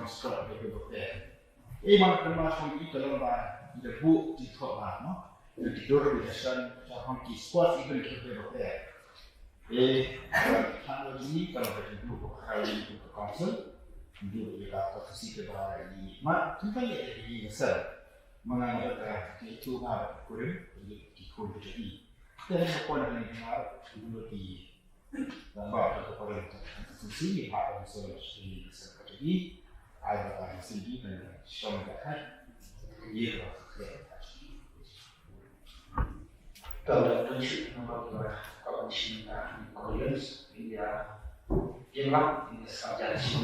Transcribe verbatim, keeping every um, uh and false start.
kam sport kiba pher. Ei, man ka ma shong ki ka long ba i da buh jingthoh ba, no? Ki dur ki da shan sha hong ki sport event kiba pher. Ei, ka technology ka long ka jingbuh ka high ka council. Buh ïa ka ka si ka ba i ma tun ka ïa i na sel. Ma nga nga ka ki tu ba kurim ki khun ka i. Te ka pon ka ni ka buh ki Ba ka por ka sisi ni ha ka solo ni sa ka ni ai ba ka sisi ni kan shong ka ka ye ka ka ka ka ka ka ka Koreans India India sa ja shi